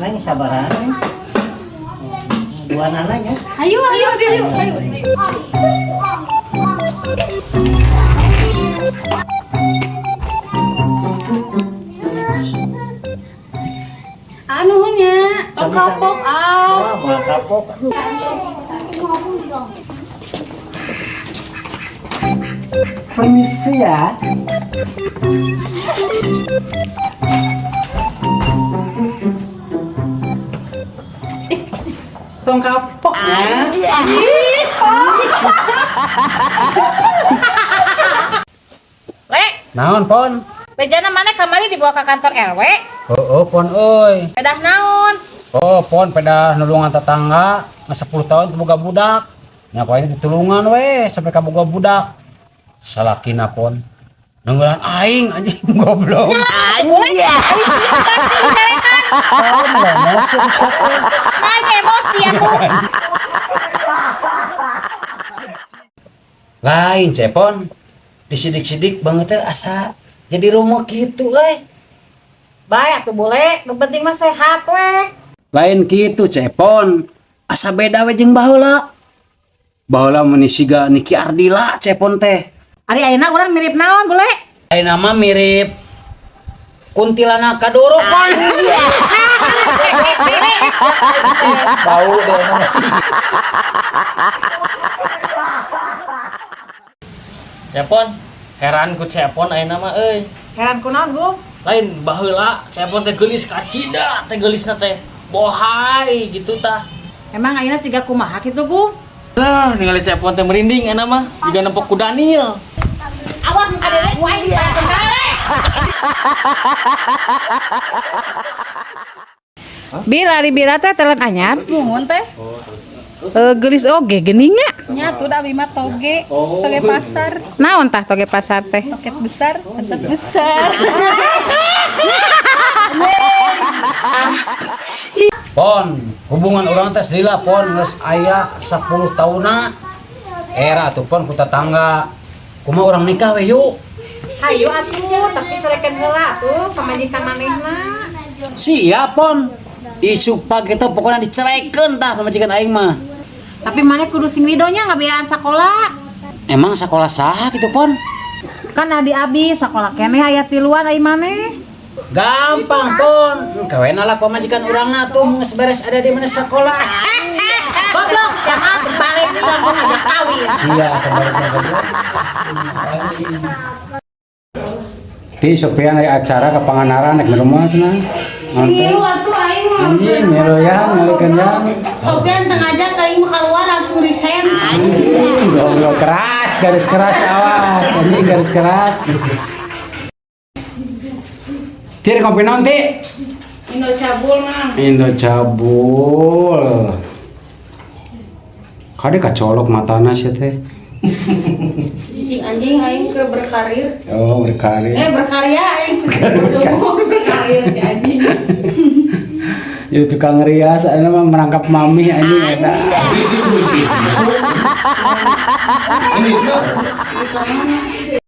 Neng sabaran. Dua nananya. Ayo, ayo, ayo, ayo. Anu nya, tong kapok ah. Wah, moal kapok. Aduh. Permisi ya. Tong kapok ya. Le, Naon pon? Bejana mana kamari dibawa ke kantor RW? Oh, oh pon euy. Pedah naon? Oh pon pedah nulungan tetangga, nggak 10 tahun teu boga budak. Nya poe ditulungan we sampai ka boga budak. Salakina pon. Nunggulan aing anjing goblok. Boleh? Ari sia pasti dicarekan. Pon emosi siapa? Nah, emosi atuh. Lain cepon. Disidik-sidik banget teh asa jadi rumah gitu euy. Bae atuh boleh, nu penting mah sehat we. Lain gitu cepon. Asa beda we jeung baheula. Baheula mun siga Niki Ardila cepon teh. Ari ayeuna urang mirip naon boleh? Ayeuna mah mirip kuntilanak kadoro pon. Bau deh. Cepon, heran ku Cepon ayeuna mah euy. Heran ku naon, Gung? Lain baheula Cepon teh geulis kacida teh geulisna teh. Bohai gitu tah. Emang ayeuna ciga kumaha kitu, Gung? Lah, ningali Cepon teh merinding ayeuna mah jiga nempok ku Daniel. Awas adek ku aing diparikeun ka le. Bil ari bila teh telan anyar. Muhun teh. Geulis oge geuning nya. Nya tuh da abi mah toge, toge pasar, Naon tah toge pasar teh? toket besar, pantat besar. Pon, hubungan orang teh lila pon geus aya 10 tahunna. Era atuh pon ku tetangga. Kumaha urang nikah we yuk. Hayu atuh, tapi sarekeun heula atuh pamajikan manehna. Siap pon. Isuk pagi teh pokoknya diceraikeun tah pamajikan aing mah. Tapi maneh kudu sing ridonya ngabiayaan sakola. Emang sekolah saha gitu pon? Kan adi abi sakola keneh aya tiluan ai maneh. Gampang pon. Kawena lah pamajikan urangna tuh geus beres ada di mana sekolah. Goblok, siapa balik langsung ngajak kawin. Sia kemarin goblok. Ti Sopian aya acara ke Pangandaran rek rumah cenah. Ngilu atuh aing mah. Anjing ngilu ya, ngalikeun ya. Sopian teu ngajak ka aing mah keluar langsung resign. Anjing goblok keras, garis keras awas. Anjing garis keras. Tir kopi naon ti? Indo cabul mah. Indo cabul. Kade kacolok matana sih teh. Cicing anjing aing ke berkarir. Oh, berkarir. Berkarya aing. Semua berkarir si anjing. Ya tukang rias, ana mah merangkap mami anjing eta.